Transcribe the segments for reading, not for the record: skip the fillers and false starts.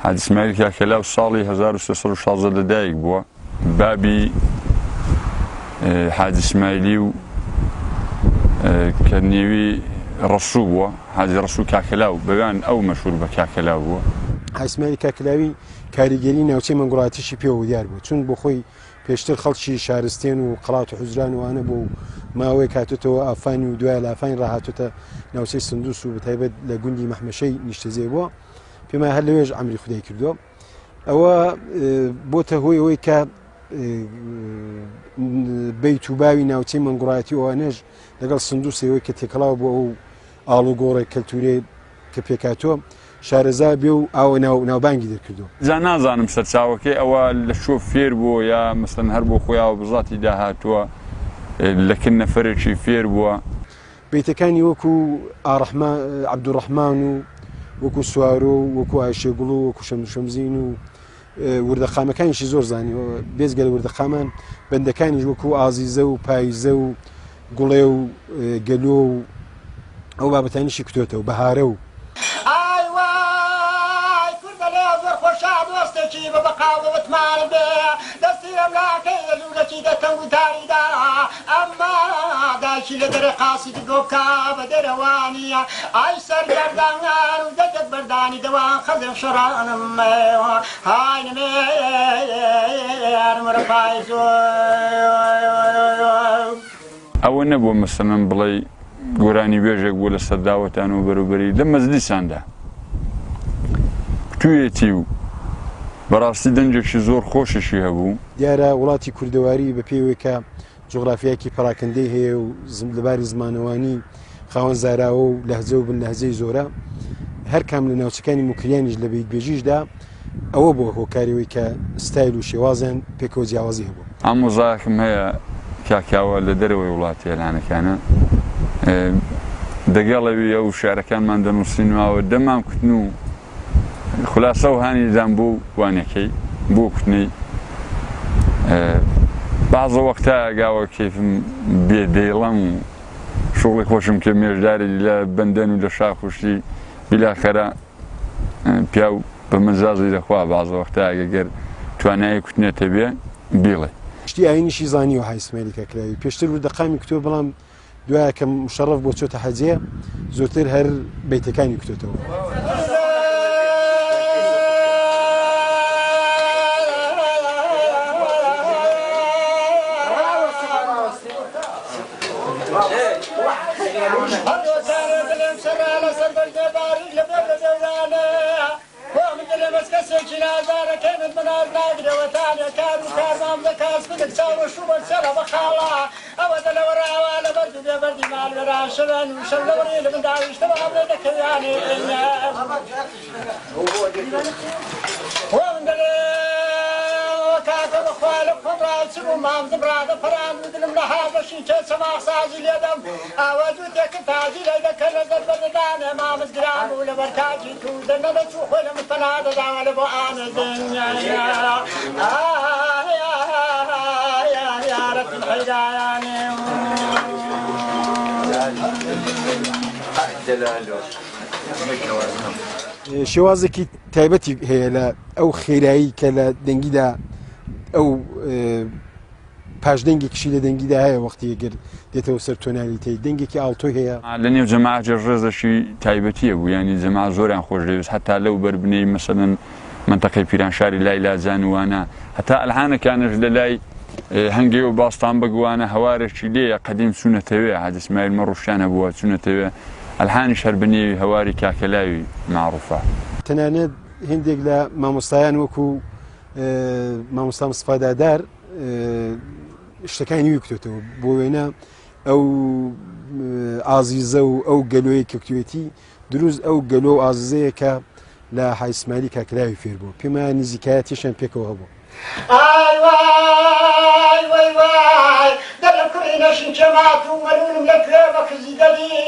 حاجی سمایل کاکەلاو ساڵی 1316 لەدایک بووە. بابی حاجی سمایلی و کە نێوی ڕەسوو بووە، حاجی ڕەسوو کاکەلاو، بەویان ئەو مەشهوور بە کاکەلاو بووە. حاجی سمایلی کاکەلاوی کاریگەری ناوچەی مەنگوڕاتیشی پێوە دیار بوو، چون بۆ خۆی پێشتر خەڵکی شارستێن و قەڵات و حوزران و ئانە بوو و ماوەیەک هاتۆتەوە ئافانی و دوای لە ئافانی ڕاهاتۆتە ناوچەی سندوس و بەتایبەت لە گوندی مەحمەشەی نیشتەجێ بووە. پێمان هەر لەوێش ئەمری خودای کردووە. ئەوە بۆتە هۆی ئەوەی کە بیت و باوی ناوچەی مەنگوڕایەتی ئەوانەش لەگەڵ سندوسەوەی کە تێکەڵاو بۆ ئەو ئاڵوگۆڕێک کەلتورێ کە پێکاتوە شارەزا بێ و ئاوە ناو ناوبانگی دەرکردو. جا نازانم سەرچاوەکەی ئەوە لە کوێ فێر بووە یا مەسەلەن هەر بۆ خۆی ئاوە بزاتی داهاتووە لە کن نەفەرێکی فێر بووە. بەیتەکانی وەکو ئاڕەحمان عەبدولڕەحمان و وەکو سوارۆ و وەکو ئایشێ گوڵ و وەکو شەمزین و وردەقامەکانیشی زۆر زانیوە بێجگە لە وردەقامان بەندەکانیش وەکو ئازیزە و پایزە و گوڵێ و گەلۆ و ئەو بابەتانیشی کوتۆتەوە بەهارە و. ئای وای کوردە لێ زۆر خۆشە دۆستێکی بە بەقا و بە متمانە بێ دەستی ئەملاکەی لە ژوورەکی دە تەنگ و تاریدا ئەمما دایکی لە دەرێ قاسیدی گۆ بکا بە دەرەوانیە ئای سەرگەردان و دەگەت بەردانی دەوان خەزێن شەڕانم های نمێرم وەرە پایز. ئەوە نەبووە مەسەلەن بڵێی گۆرانیبێژێک بووە لەسەر داوەتان و بەروبەری لە مەجلیساندا کوتویەتی و بەڕاستی دەنگێکی زۆر خۆشیشی هەبوو. دیارە وڵاتی کوردەواری بە پێی ئەوەی کە جوغرافیایەکی پەراکەندەی هەیە و لە باری زمانەوانی خاوەن زاراوە و لەهجە و بن لەهجەی زۆرە، هەر کام لە ناوچەکانی موکریانیش لە بەیتبێژیشدا ئەوە بووە هۆکاری ئەوەی کە ستایل و شێوازیان پێکەوە جیاوازی هەبوو. ئامۆزایەکم هەیە کاک کاوە لە دەرەوەی وڵاتی ئێرانەکانە دەگەڵ ئەوی ئەو شعرەکانمان دەنووسین و ئاوە دەمان کوتن و خولاسە و هانی دام بۆ وانەکەی بۆ کوتنەی بازە وەختە گاوە کەیفم بێ دەیڵەم و شوغڵی خۆشم کە مێژداری لە بەندەن و لە شاخوشتی بیلاخەرە پیاو بە مەزازی دەخوا بازە وەختە گەر توانایی کوتنێتە بێ بیڵێ. شتی ئاینیشی زانیوە حاجی سمایلی کاکلاوی پێشتر وردەقامی کوتووە بەڵام دوایە کە مشەڕەف بۆ چۆتە حەجێ زۆرتر هەر بەیتەکانی کوتێتەوە. شێوازێکی تایبەتی هەیە لە ئەو خێرایی کە لە دەنگیدا ئەو پاشدەنگێکیشی لە دەنگیدا هەیە وەختی گەر دێتەوە سەر تۆنالیتەی دەنگێکی ئاڵتۆی هەیە. لە نێو جەماعەت ڕێزێکی تایبەتی هەبوو یانی جەماعەت زۆریان خۆش دەویست هەتا لەو بەربنەی مەسەلەن مەنتەقەی پیرانشاری لای لاجان و وانە هەتا ئەلحانەکانش لە لای هەنگێ و باستان بەگ وانە هەوارێکی لێیە قەدیم چوونەتەوێ حاجی سمایل مەڕوشیان هەبووە چوونەتەوێ ئەلحانیش هەر بە نێوی هەواری کاکەلاوی مەعروفە. تەنانەت هێندێک لە مامۆستایان وەکوو مامۆستا مستەفا دادار شتەکانی وی کوتێتەوە بۆ وێنە ئەو ئازیزە و ئەو گەلۆیە کە کوتوێتی دروست ئەو گەلۆ و ئازیزەیە کە لە حاجی سمایلی کاکلاوی فێر بوو پێما نزیکایەتیشیان پێکەوە هەبوو. ئای وای وەی وای دەلم کوڕی نەشین کێمات و مەلوولم لە کوێ بە کزی دەلی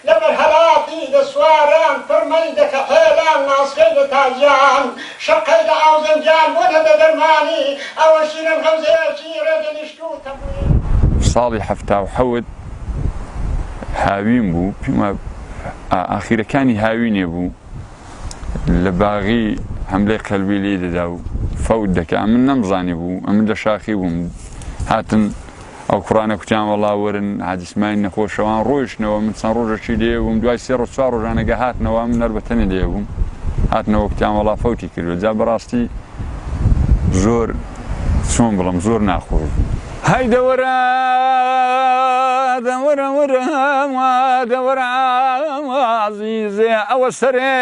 لەبەر هەڵاتی دە سواران پڕ مەی دە کەحێلان ناسکەی دە تاجیان شەقەی دە ئاوزەنگیان بۆ نە دە دەرمانی ئەوە شیرن غەمزەیەکی ڕێ دەنیشت و تەبووی. ساڵی 77 هاوین بوو پێم وایە ئاخیرەکانی هاوینێ بوو لە باغی حەملەی قەلبی لێی دەدا و فەوت دەکا. ئەمن نەمزانی بوو، ئەمن لە شاخی بووم. هاتن ئەو کوڕانە کوتیان وەڵا وەرن حاجی سمایل نەخۆشە. وان ڕۆیشتنەوە، من چەند ڕۆژەکی لێ بووم. دوای سێ ڕۆژ چوار ڕۆژانە گە هاتنەوە، ئەمن هەر بە تەنێ لێ بووم. هاتنەوە کوتیان وەڵا فەوتی کردووە. جا بەڕاستی زۆر چۆن بڵێم زۆر ناخۆش بوو. هەی دەوەرە دەوەرە وەرە دەوەرە ئازیزێ ئەوە سەرێ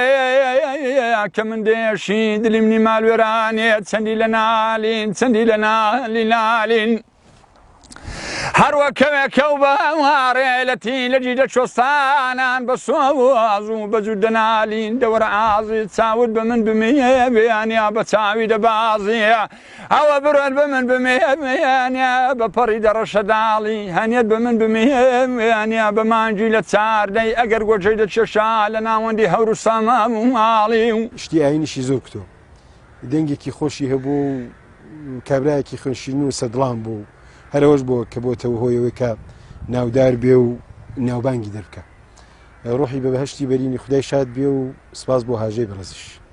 کە من دێشی دلی منی مالوێرانێ چەندی لە نالین چەندی لە نالی نالین هەروە کەوێکە و بەوارێ لە تیلەجی دە چۆستانان بە سۆز و بە جوو دەنالین دەوەرە ئازی چاوت بە من بمێ بێیانیا بە چاوی دەبازیە ئەوە برۆن بە من بمێنێ بە پەڕی دەڕەشە داڵی هەنێت بە من بمێنێ بە مانگی لە چاردەی ئەگەر گۆجەی دەکێشا لە ناوەندی هەور و ساما و ماڵی و. شتی ئاینیشی زۆر کوتوە دەنگێکی خۆشی هەبوو و کابرایەکی خوێنشیرین و سەردڵان بوو هەرەوەش بووە کە بۆتە هۆی ئەوەی کە ناودار بێ و ناوبانگی دەربکە ڕۆحی بە بەهشتی بەرینی خدای شاد بێ و سپاس بۆ هاژەی بەڕێزیش.